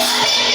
Krishna.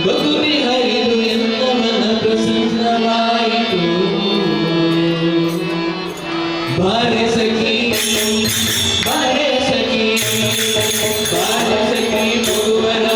ಬಗುದಿ ಹರಿದು ಎನ್ನ ಮನ ಪ್ರಸನ್ನವಾಯಿತು. ಬಾರೆ ಸಖಿ, ಬಾರೆ ಸಖಿ, ಬಾರೆ ಸಖಿ, ಮಗುವನ.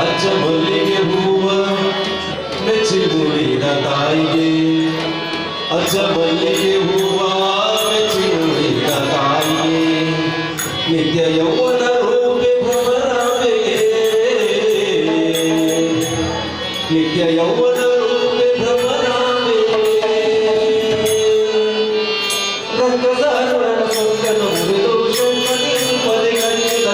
ಅಚ್ಚ ಮಲ್ಲಿಗೆ ಹೂವ ಮೆಚ್ಚಿ ನುಡಿದ ತಾಯಿಗೆ, ಅಚ್ಚ ಮಲ್ಲಿಗೆ ಹೂವ ಮೆಚ್ಚಿ ನುಡಿದ ತಾಯಿಗೆ, ನಿತ್ಯ ಯೌವನ ರೂಪೆ ಭ್ರಮರಾಂಬೆಗೆ, ನಿತ್ಯ ಯೌವನ ರೂಪೆ ಭ್ರಮರಾಂಬೆಗೆ. ರಕ್ತದಾರುಣ ಸೊಕ್ಕನು ಮುರಿದು ಶೋಕನಿ ಪದೆಗಳಿಂದ.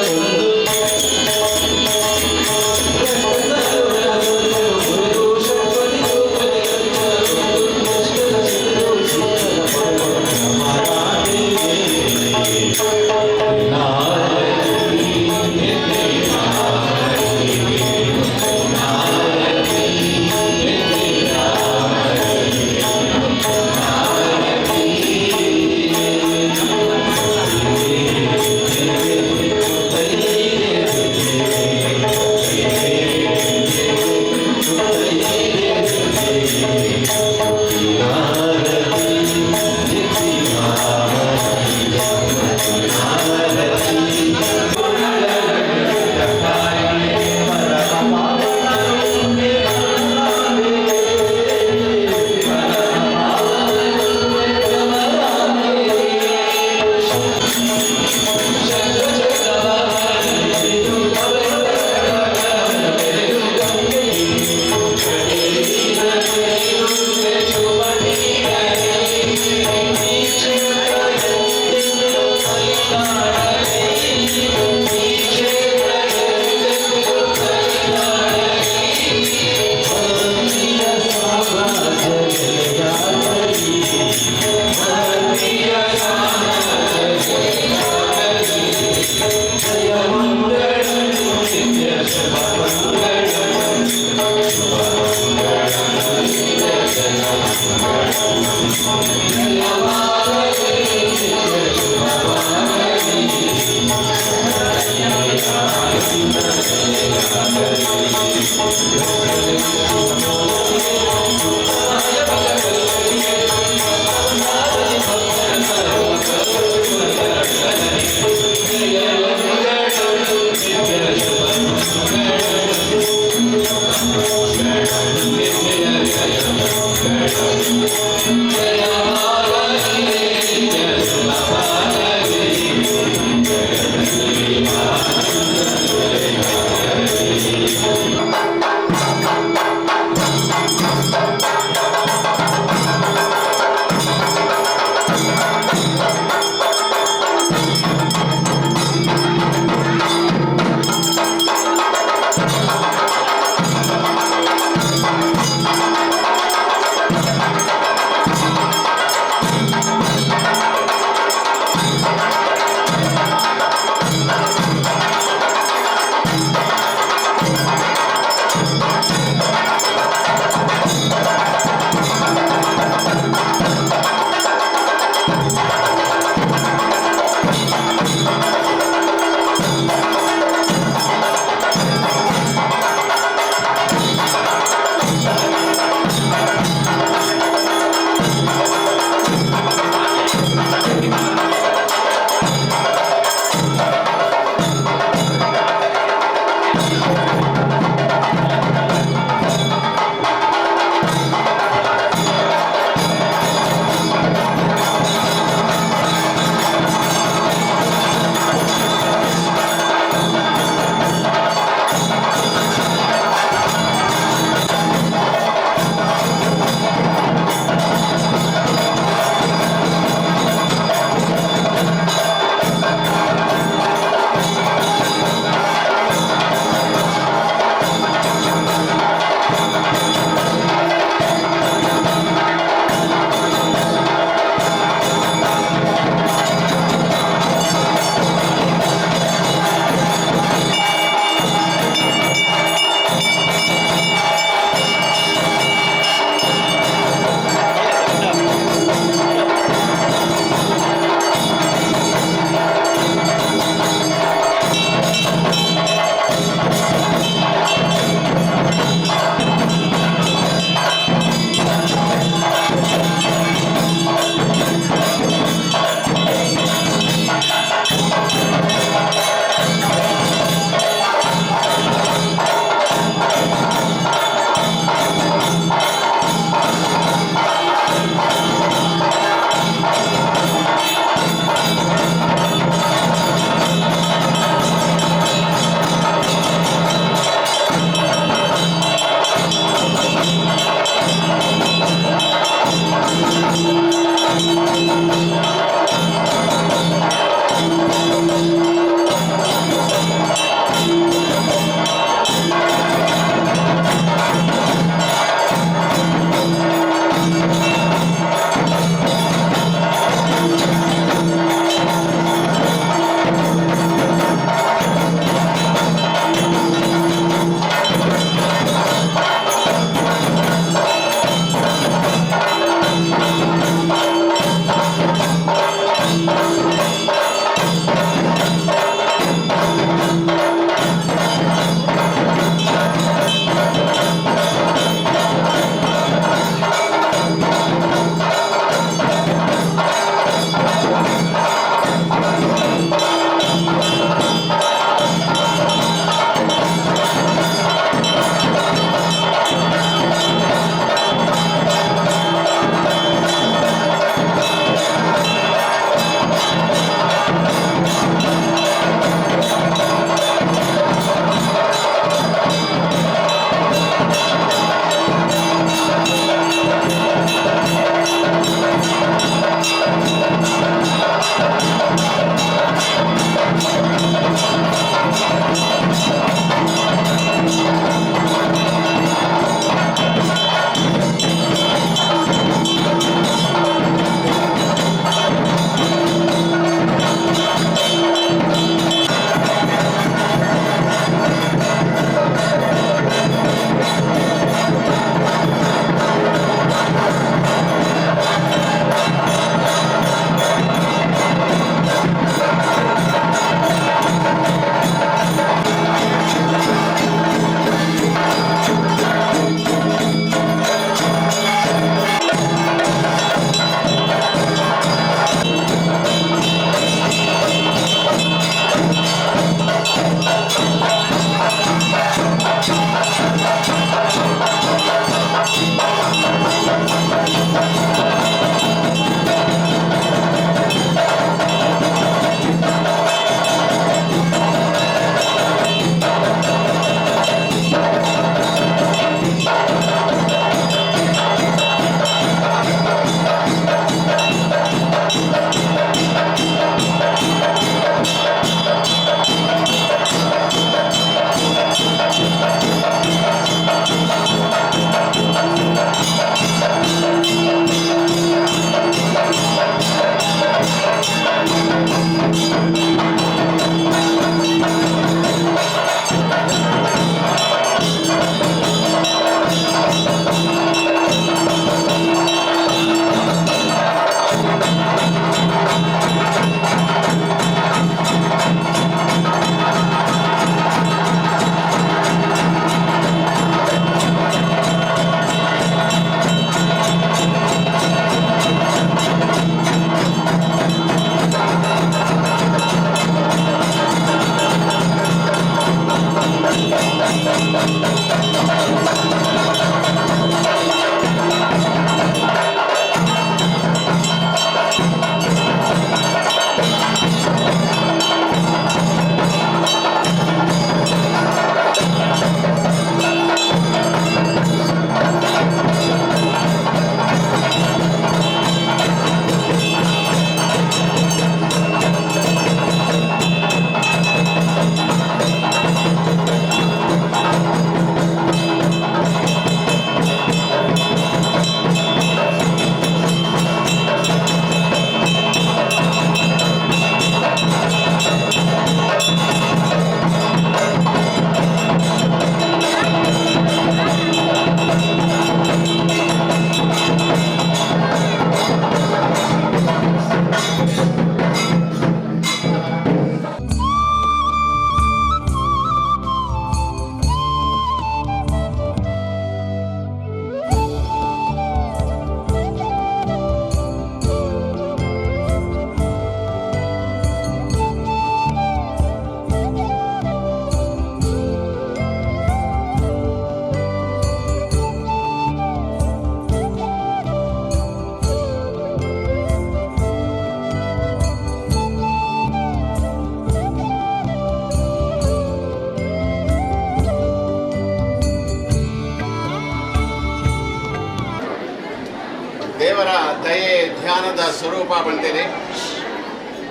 ದೇವರ ದಯೆ ಧ್ಯಾನದ ಸ್ವರೂಪ ಬಂತೇನೆ.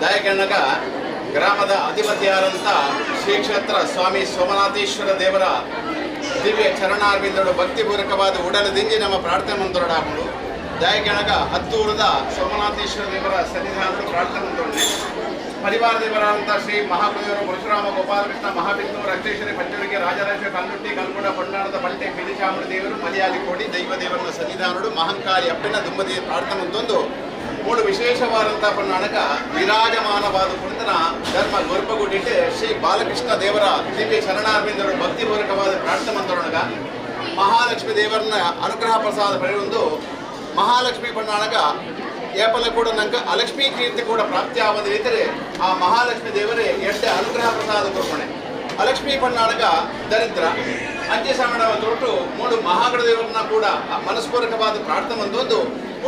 ದಾಯಕಣ್ಣಗ ಗ್ರಾಮದ ಅಧಿಪತಿಯಾದಂಥ ಶ್ರೀ ಕ್ಷೇತ್ರ ಸ್ವಾಮಿ ಸೋಮನಾಥೇಶ್ವರ ದೇವರ ದಿವ್ಯ ಚರಣಾರ್ವಿಂದಡು ಭಕ್ತಿಪೂರ್ವಕವಾದ ಉಡಲದಿಂಜಿ ನಮ್ಮ ಪ್ರಾರ್ಥನೆ ಮಂದೊರಡಾಪುಡು. ದಾಯಕಣಗ ಹತ್ತೂರದ ಸೋಮನಾಥೇಶ್ವರ ದೇವರ ಸನ್ನಿಧಾನದ ಪ್ರಾರ್ಥನೆ ಮಂದೊಡನೆ ಪರಿವಾರ ದೇವರಾದಂಥ ಶ್ರೀ ಮಹಾಪ್ರದೇವರು ಪರಶುರಾಮ ಗೋಪಾಲಕೃಷ್ಣ ಮಹಾವಿಷ್ಣು ರಕ್ತೇಶ್ವರಿ ಪಂಚವರಿಗೆ ರಾಜರಾಜೇಶ್ವರಿ ಕಲ್ಲುಟ್ಟಿ ಕಲ್ಕುಡ ಕೊಂಡಾಡದ ಪಲ್ಟೆ ಪಿಲಿಚಾಮುಂಡಿ ದೇವರು ಮಲಯಾಳಿ ಕೋಡಿ ದೈವ ದೇವರನ್ನ ಸನ್ನಿಧಾನಡು ಮಹಂಕಾರಿ ಅಪ್ಪನ ದುಮ್ಮದಿ ಪ್ರಾರ್ಥನೆ ಮುಂದೊಂದು ಮೂಡು ವಿಶೇಷವಾದಂಥ ಪನ್ನಾಣಕ ವಿರಾಜಮಾನವಾದ ಕುರಿತನ ಧರ್ಮ ಗರ್ಭಗುಡಿಟ್ಟು ಶ್ರೀ ಬಾಲಕೃಷ್ಣ ದೇವರ ದಿವ್ಯ ಶರಣಾರ್ವಿಂದರು ಭಕ್ತಿಪೂರ್ವಕವಾದ ಪ್ರಾರ್ಥನೆ ಮಂತ್ರೊಳಗ ಮಹಾಲಕ್ಷ್ಮಿ ದೇವರನ್ನ ಅನುಗ್ರಹ ಪ್ರಸಾದ ಪಡೆಯೊಂದು ಮಹಾಲಕ್ಷ್ಮಿ ಪನ್ನಾಣಕ ಏಪಲ ಕೂಡ ನಂಗೆ ಅಲಕ್ಷ್ಮೀ ಕೀರ್ತಿ ಕೂಡ ಪ್ರಾಪ್ತಿ ಆವದ ರೀತಿರೆ ಆ ಮಹಾಲಕ್ಷ್ಮಿ ದೇವರೇ ಎಡ್ಡೆ ಅನುಗ್ರಹ ಪ್ರಸಾದ ಕೊರ್ಪಣೆ. ಅಲಕ್ಷ್ಮೀ ಪನ್ನಾಣಕ ದರಿದ್ರ ಅಂತ್ಯ ಶ್ರವಣ ತೊಟ್ಟು ಮೂಡು ಮಹಾಗಣ ದೇವರನ್ನ ಕೂಡ ಮನಸ್ಪೂರ್ವಕವಾದ ಪ್ರಾರ್ಥನೆ ಬಂದೊಂದು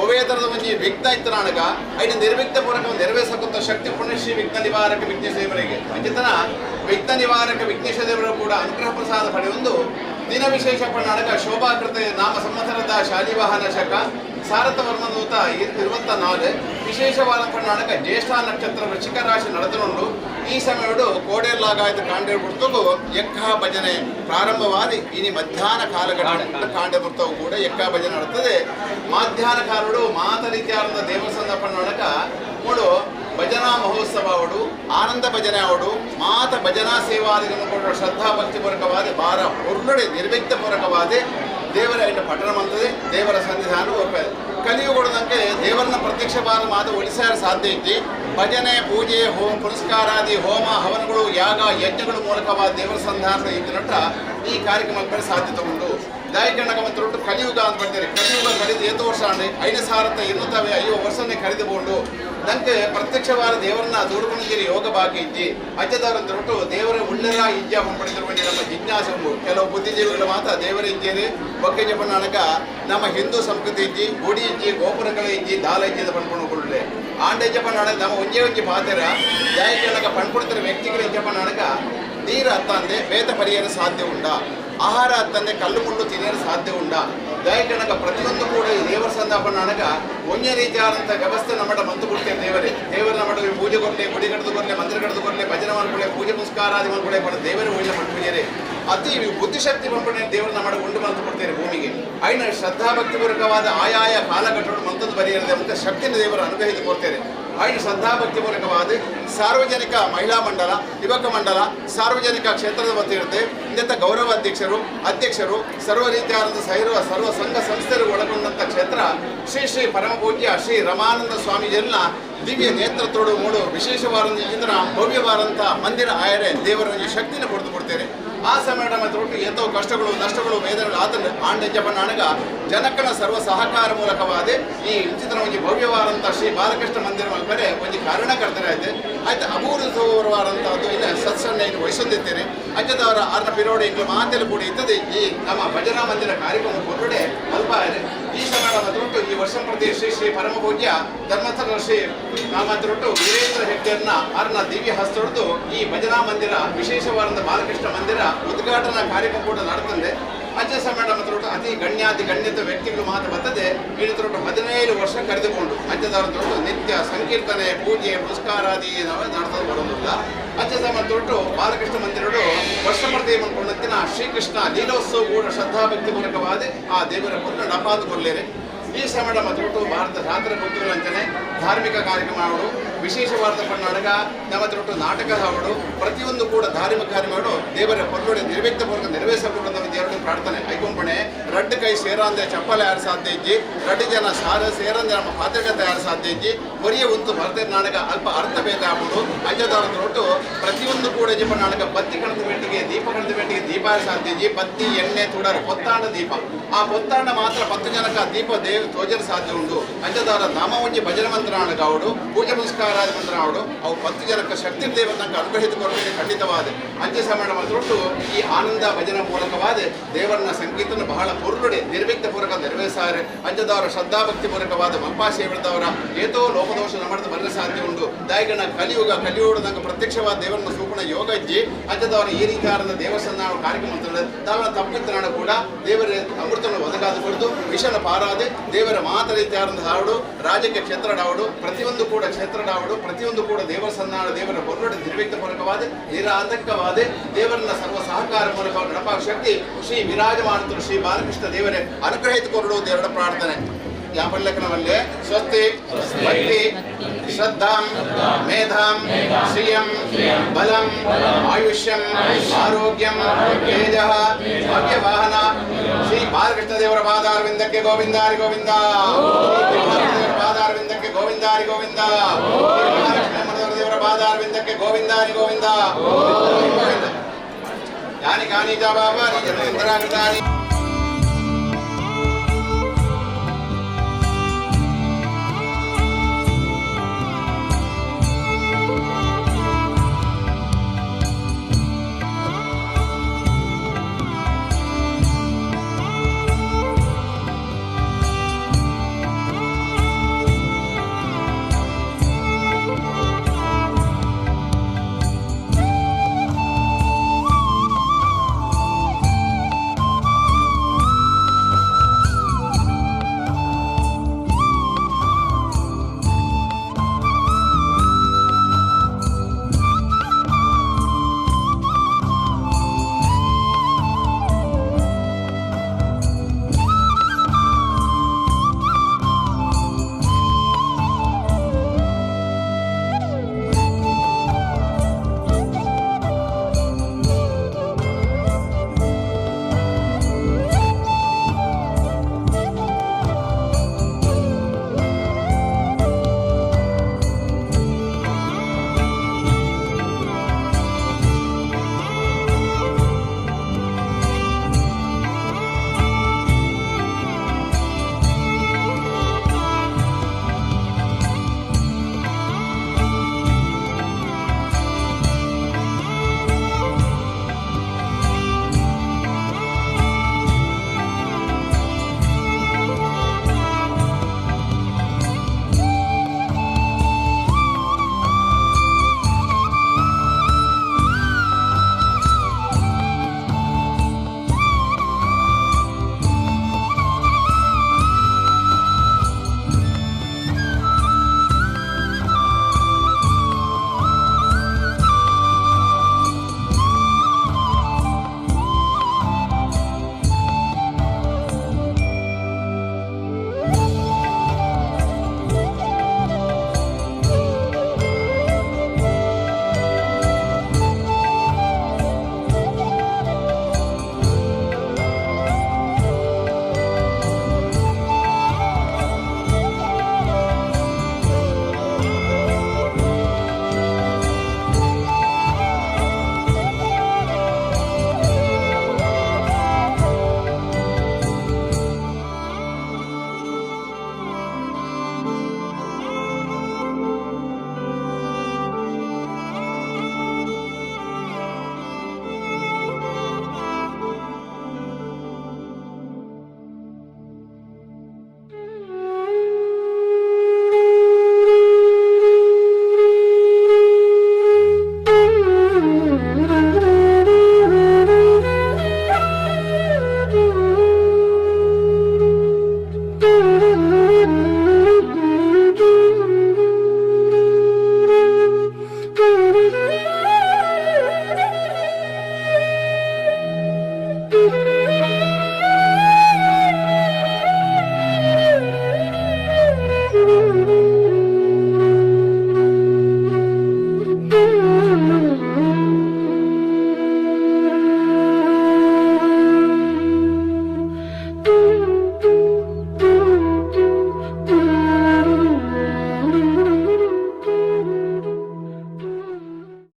ಒವೇತರದ ಒಂಜಿ ವಿಘ್ನ ಇತ್ತನಾಣಗ ಐನ ನಿರ್ವಿಘ್ನ ಪೂರ್ವಕ ನೆರವೇರಿಸಕುತ್ತ ಶಕ್ತಿ ಪುಣ್ಯಶ್ರೀ ವಿಘ್ನ ನಿವಾರಕ ವಿಘ್ನೇಶ ದೇವರಿಗೆ ಅಂಚಿತನ ವಿಘ್ನ ನಿವಾರಕ ವಿಘ್ನೇಶ ದೇವರು ಕೂಡ ಅನುಗ್ರಹ ಪ್ರಸಾದ ಪಡೆಯೊಂದು ದಿನ ವಿಶೇಷ ಪಣ್ಣಾಣಗ ಶೋಭಾಕೃತ ನಾಮ ಸಂವತ್ಸರದ ಶಾಲಿವಾಹನ ಶಕ ಸಾರಥವರ್ಮದೂತ 24 ವಿಶೇಷವಾದ ಪಣ್ಣಾಣಗ ಜ್ಯೇಷ್ಠ ನಕ್ಷತ್ರ ವೃಶ್ಚಿಕ ರಾಶಿ ನಡೆದನುಂಡು. ಈ ಸಮಯಡು ಕೋಡೆಲ್ಲಾಗಾಯ್ತು ಕಾಂಡೆ ಬುರ್ತಗು ಎಕ್ಕ ಭಜನೆ ಪ್ರಾರಂಭವಾದಿ ಇನಿ ಮಧ್ಯಾಹ್ನ ಕಾಲಘಟ್ಟ ಕಾಂಡೆ ಬುರ್ತವು ಕೂಡ ಎಕ್ಕ ಭಜನೆ ನಡ್ತದೆ. ಮಾಧ್ಯಾಹ್ನ ಕಾಲಡು ಮಾತ ರೀತಿಯಾದ ದೇವಸ್ಥಾನ ಪಣ್ಣಾಣಗ ಮೂಡು ಭಜನಾ ಮಹೋತ್ಸವ ಅವಡು ಆನಂದ ಭಜನೆ ಅವಡು ಮಾತ ಭಜನಾ ಸೇವಾದಿಗಳನ್ನು ಕೊಡುವ ಶ್ರದ್ಧಾ ಭಕ್ತಿಪೂರ್ವಕವಾದ ಬಾರ ಹೊರಗಡೆ ನಿರ್ವಿಘ್ನಪೂರ್ವಕವಾದ ದೇವರ ಎಂಟು ಪಠಣ ಮಂತದೆ ದೇವರ ಸನ್ನಿಧಾನ ಒಪ್ಪದೆ ಕಲಿಯುಗೊಡದಂಗೆ ದೇವರನ್ನ ಪ್ರತ್ಯಕ್ಷ ಬಾರ ಮಾತು ಒಲಿಸಾರ ಸಾಧ್ಯ ಇತ್ತು. ಭಜನೆ ಪೂಜೆ ಹೋಮ ಪುರಸ್ಕಾರಾದಿ ಹೋಮ ಹವನಗಳು ಯಾಗ ಯಜ್ಞಗಳ ಮೂಲಕವಾದ ದೇವರ ಸಂಧಾನ ಇದ್ದ ಈ ಕಾರ್ಯಕ್ರಮ ಸಾಧ್ಯತೆ ಉಂಟು. ದಾಯಕಣ್ಣಗ ಮತ್ತು ರೊಟ್ಟು ಕಲಿಯುಗ ಅಂತ ಬರ್ತಾರೆ. ಕಲಿಯುಗ ಕಳೆದ ಏತು ವರ್ಷ ಅಂದ್ರೆ 5250 ವರ್ಷನೇ ಕಳೆದುಕೊಂಡು ನಂಗೆ ಪ್ರತ್ಯಕ್ಷವಾದ ದೇವರನ್ನ ದೂಡ್ಕೊಂಡಿದ್ದೀರಿ ಯೋಗ ಭಾಗ್ಯ ಇಜ್ಜಿ ಅಜ್ಜದವರಂತ ರೊಟ್ಟು ದೇವರ ಉಳ್ಳರ ಇಜ್ಜ ಪಡೆದಿರುವ ನಮ್ಮ ಜಿಜ್ಞಾಸೆ ಉಂಟು. ಕೆಲವು ಬುದ್ಧಿಜೀವಿಗಳು ಮಾತ್ರ ದೇವರ ಇಜ್ಜೇರಿ ಬೊಕ್ಕೆ ಜಪಣ್ಣಾಣಕ ನಮ್ಮ ಹಿಂದೂ ಸಂಸ್ಕೃತಿ ಇಜ್ಜಿ ಗುಡಿ ಇಜ್ಜಿ ಗೋಪುರಗಳ ಇಜ್ಜಿ ದಾಲ ಇಜ್ಜಿ ಪಣ್ಕೊಂಡು ಕೊಡಲೆ ಆಂಡ ಇಜ್ಜಪಣ್ಣಾಣ ನಮ್ಮ ಒಂಜೇ ಒಂಜಿ ಪಾತೆರ ದಾಯಕಣ್ಣಗ ಪಣ್ಕೊಡ್ತಾರೆ ವ್ಯಕ್ತಿಗಳ ಇಜ್ಜಪಣ್ಣಾಣಕ ನೀರು ಅತ್ತಂದೆ ವೇತ ಪರಿಹಾರ ಸಾಧ್ಯ ಉಂಟಾ, ಆಹಾರ ಅತ್ತಂದೆ ಕಲ್ಲು ಮುಳ್ಳು ತಿನ್ನಲು ಸಾಧ್ಯ ಉಂಟಾ. ದಯಕಣಕ ಪ್ರತಿಯೊಂದು ಕೂಡ ಈ ದೇವರ ಸಂದಾಪಣ್ಣಾಣಕ ಒಂದೇ ರೀತಿಯಾದಂಥ ವ್ಯವಸ್ಥೆ ನಮ್ಮ ಮಂತು ಕೊಡ್ತೇವೆ. ದೇವರೇ ದೇವರ ನಮ್ಮ ಪೂಜೆ ಕೊರಲೆ ಗುಡಿ ಕಡ್ದು ಕೊರಲೆ ಮಂದಿರ ಕಡ್ದು ಕೊರಲೆ ಭಜನೆ ಮಾಡ್ಕೊಳ್ಳೆ ಪೂಜೆ ಪುಸ್ಕಾರಾದಿ ಮಾಡ್ಕೊಳ್ಳೆ ಪಡ ದೇವರೇ ಒಳ್ಳೆ ಪೂಜೆ ಅತಿ ಬುದ್ಧಿಶಕ್ತಿ ಪಂಪಣೆ ದೇವರ ನಮ್ಮ ಉಂಡು ಮಂತು ಕೊಡ್ತೇವೆ ಭೂಮಿಗೆ. ಐನ ಶ್ರದ್ಧಾಭಕ್ತಿಪೂರ್ವಕವಾದ ಆಯಾಯ ಕಾಲಘಟ್ಟಗಳು ಮಂತದ್ದು ಬರೆಯದೆ ಅಂತ ಶಕ್ತಿನ ದೇವರ ಅನುಗ್ರಹಿಸಿ ಕೊಡ್ತೇನೆ. ಐನ ಶ್ರದ್ಧಾಭಕ್ತಿಪೂರ್ವಕವಾದ ಸಾರ್ವಜನಿಕ ಮಹಿಳಾ ಮಂಡಲ ಯುವಕ ಮಂಡಲ ಸಾರ್ವಜನಿಕ ಕ್ಷೇತ್ರದ ವತಿಯಿರುತ್ತೆ ಇಂಥ ಗೌರವ ಅಧ್ಯಕ್ಷರು ಅಧ್ಯಕ್ಷರು ಸರ್ವ ರೀತಿಯಾದಂಥ ಸಹಿರುವ ಸರ್ವ ಸಂಘ ಸಂಸ್ಥೆಗಳು ಒಳಗೊಂಡಂಥ ಕ್ಷೇತ್ರ ಶ್ರೀ ಶ್ರೀ ಪರಮಪೂಜ್ಯ ಶ್ರೀ ರಮಾನಂದ ಸ್ವಾಮೀಜಿಯನ್ನ ದಿವ್ಯ ನೇತೃತ್ವಡು ಮೂಡು ವಿಶೇಷವಾದಂಥ ಇದರ ಭವ್ಯವಾದಂಥ ಮಂದಿರ ಆಯರೆ ದೇವರ ಶಕ್ತಿನ ಕೊಡ್ತು ಕೊಡ್ತೇನೆ. ಆ ಸಮಯ ಮತ್ತು ಎಂಥವು ಕಷ್ಟಗಳು ನಷ್ಟಗಳು ವೇದನೆಗಳು ಆತನ ಆಂಡಜ್ಜಪಣ್ಣಾಣಗ ಜನಕನ ಸರ್ವ ಸಹಕಾರ ಮೂಲಕವಾದ ಈ ವಿಚಿತ್ರ ಒಂದು ಭವ್ಯವಾದಂಥ ಶ್ರೀ ಬಾಲಕೃಷ್ಣ ಮಂದಿರ ಮಲ್ಪರೆ ಒಂದು ಕಾರಣಕರ್ತರಾಯ್ತು ಆಯ್ತು ಅಪೂರ್ವವಾದಂಥದ್ದು ಇಲ್ಲ ಸತ್ಸಂಗ ವಹಿಸೊಂದಿದ್ದೇನೆ. ಅಜ್ಜದವರ ಆರ್ನ ಪಿರೋಡೆ ಇಂಗ್ಲು ಮಾತೆಲ್ಲ ಕೂಡ ಇದ್ದದೆ ಈ ನಮ್ಮ ಭಜನಾ ಮಂದಿರ ಕಾರ್ಯಕ್ರಮ ಕೊರಡೆ ಅಲ್ಪ ಈ ಸಮಯ ಮತ್ತು ಈ ವರ್ಷ ಪ್ರತಿ ಶ್ರೀ ಶ್ರೀ ಪರಮಪೂಜ್ಯ ಧರ್ಮಸ್ಥಳ ಶ್ರೀ ನಾಮತ್ರೊಟ್ಟು ವೀರೇಂದ್ರ ಹೆಗ್ಡೆಯನ್ನ ಅರ್ನ ದಿವ್ಯ ಹಸ್ತೊಡೆದು ಈ ಭಜನಾ ಮಂದಿರ ವಿಶೇಷವಾದಂಥ ಬಾಲಕೃಷ್ಣ ಮಂದಿರ ಉದ್ಘಾಟನಾ ಕಾರ್ಯಕ್ರಮ ಕೂಡ ನಡೆತಂದೆ. ಅಜ್ಜ ಸಮೇತ ಮತ್ತು ಅತಿ ಗಣ್ಯಾತಿ ಗಣ್ಯತ ವ್ಯಕ್ತಿಗಳು ಮಾತ್ರ ಬರ್ತದೆ. ಇಳಿತರೊಟ್ಟು 17 ವರ್ಷ ಕರೆದುಕೊಂಡು ಅಜ್ಜದಾರದೊಟ್ಟು ನಿತ್ಯ ಸಂಕೀರ್ತನೆ ಪೂಜೆ ಪುರಸ್ಕಾರಾದಿ ನಡೆದು ಬರೋದಿಲ್ಲ. ಅಜ್ಜ ಸಮೇತ ಬಾಲಕೃಷ್ಣ ಮಂದಿರಡು ವರ್ಷ ಪ್ರತಿ ಕೊಂಡಂತಿನ ಶ್ರೀಕೃಷ್ಣ ಲೀಲೋತ್ಸವ ಕೂಡ ಶ್ರದ್ಧಾಭಕ್ತಿ ಮೂಲಕವಾದ ಆ ದೇವರ ಪುಣ್ಯ ನಪಾದು ಕೊಲ್ಲೇರೆ. ಈ ಸಮಯ ಮತ್ತು ಭಾರತ ಶಾಸ್ತ್ರ ಅಂಚನೆ ಧಾರ್ಮಿಕ ಕಾರ್ಯಕ್ರಮಗಳು ವಿಶೇಷವಾದ ಕರ್ನಾಟಕ ನಮ್ಮ ತೊಟ್ಟು ನಾಟಕ ಹಾಡು ಪ್ರತಿಯೊಂದು ಕೂಡ ಧಾರ್ಮಿಕ ಕಾರ್ಯಗಳು ದೇವರ ಪೊಲ್ಲೊಡೆ ನಿರ್ವಿಘ್ನ ಪೂರ್ವಕ ನೆರವೇರಿಸಬೇಕು ಎರಡು ಪ್ರಾರ್ಥನೆ. ಐಕೊಂಪಣೆ ರಡ್ಡು ಕೈ ಸೇರಂದೆ ಚಪ್ಪಲೆ ಯಾರು ಸಾಧ್ಯ ಇಜ್ಜಿ, ರಡ್ಡು ಜನ ಸಾರ ಸೇರಂದೆ ನಮ್ಮ ಪಾತ್ರಕತೆ ಯಾರು ಸಾಧ್ಯ ಇಜ್ಜಿ, ಒರಿಯ ಉಂತು ಭರತ ನಾಟಕ ಅಲ್ಪ ಅರ್ಥ ಭೇದ ಆಗ್ಬೋದು. ಅಜ್ಜದಾರ ತೊಟ್ಟು ಪ್ರತಿಯೊಂದು ಕೂಡ ಜಪ ನಾಟಕ ಬತ್ತಿ ಕಣದ ಬೆಟ್ಟಿಗೆ ದೀಪ ಕಣದ ಬೆಟ್ಟಿಗೆ ದೀಪ ಯಾರು ಸಾಧ್ಯ ಇಜ್ಜಿ, ಬತ್ತಿ ಎಣ್ಣೆ ತುಡರು ಪೊತ್ತಾಂಡ ದೀಪ ಆ ಪೊತ್ತಾಂಡ ಮಾತ್ರ 10 ಜನಕ ದೀಪ ದೇವ ತೋಜಲು ಸಾಧ್ಯ ಉಂಟು. ಅಜ್ಜದಾರ ನಾಮ ಒಂಜಿ ಭಜನೆ ಮಂತ್ರ ಅವಡು ಪೂಜೆ ಪುರಸ್ಕಾರ ಮಂತ್ರ ಅವಡು ಅವು 10 ಜನಕ್ಕೆ ಶಕ್ತಿ ದೇವತನಕ ಅನುಗ್ರಹಿತ ಕೊರತೆ ಖಂಡಿತವಾದ. ಅಂಚೆ ಸಮಯ ಮಾತ್ರ ಈ ಆನಂದ ಭಜನೆ ಮೂಲಕವಾದ ದೇವರನ್ನ ಸಂಕೀರ್ತನೆ ಬಹಳ ಪೊರ್ಲುಡೆ ನಿರ್ವಿಘ್ನ ಪೂರ್ವಕ ನೆರವೇರಿಸಾರೆ. ಅಂಚದವರ ಶ್ರದ್ಧಾಭಕ್ತಿ ಪೂರ್ವಕವಾದ ಮಂಪಾ ಸೇವದವರ ಏತೋ ಲೋಪದೋಷ ನಮರ್ದು ಬರಲು ಸಾಧ್ಯ ಉಂಡು. ದಾಯಗಣ ಕಲಿಯುಗ ಕಲಿಯುಗದಂಗ ಪ್ರತ್ಯಕ್ಷವಾದ ದೇವರನ್ನು ಸೂಪಣ ಯೋಗ ಇಜ್ಜಿ. ಅಂಚದವರ ಈ ರೀತಿಯಾದ ದೇವಸ್ಥಾನ ಕಾರ್ಯಕ್ರಮ ತಾವನ ತಪ್ಪಿತ್ತನಾಡ ಕೂಡ ದೇವರ ಅಮೃತವನ್ನು ಒದಗಾದ ಕೊಡ್ದು ವಿಷನ ಪಾರಾದೆ ದೇವರ ಮಾತ್ರ ರೀತಿಯಾದ ಹಾಡು ರಾಜ್ಯಕ್ಕೆ ಕ್ಷೇತ್ರಡಾವಡು ಪ್ರತಿಯೊಂದು ಕೂಡ ಕ್ಷೇತ್ರಡಾವಡು ಪ್ರತಿಯೊಂದು ಕೂಡ ದೇವರ ಸನ್ನಾಡ ದೇವರ ಪೊರ್ಲುಡೆ ನಿರ್ವಿಘ್ನ ಪೂರ್ವಕವಾದ ನಿರಾತಂಕವಾದ ದೇವರನ್ನ ಸರ್ವ ಸಹಕಾರ ಮೂಲಕ ನಡಪ ಶಕ್ತಿ ಶ್ರೀ ವಿರಾಜಮಾನತರು ಶ್ರೀ ಬಾಲಕೃಷ್ಣ ದೇವರೇ ಅನುಗ್ರಹಿತ ಕೊರಡು ದೇವರ ಪ್ರಾರ್ಥನೆ. ಯಾಪಲ್ಲಕನವಲ್ಲೇ ಸ್ವಸ್ತಿ ಭಕ್ತಿ ಶ್ರದ್ಧಾಂ ಮೇಧಾಂ ಶ್ರಿಯಂ ಬಲಂ ಆಯುಷ್ಯಂ ಆರೋಗ್ಯಂ ತೇಜಃ ಭವ್ಯವಾಹನ ಶ್ರೀ ಬಾಲಕೃಷ್ಣ ದೇವರ ಪಾದಾರವಿಂದಕ್ಕೆ ಗೋವಿಂದಾರಿ ಗೋವಿಂದ, ಶ್ರೀ ದೇವರ ಪಾದಾರವಿಂದಕ್ಕೆ ಗೋವಿಂದಾರಿ ಗೋವಿಂದ, ಶ್ರೀ ಮಹಾಲಕ್ಷ್ಮೀ ದೇವರ ಪಾದಾರವಿಂದಕ್ಕೆ ಗೋವಿಂದಾರಿ ಗೋವಿಂದ. ಯಾನಿ ಕಾನಿ ಚ ಬಾಬಾ ನಿ ಜನ.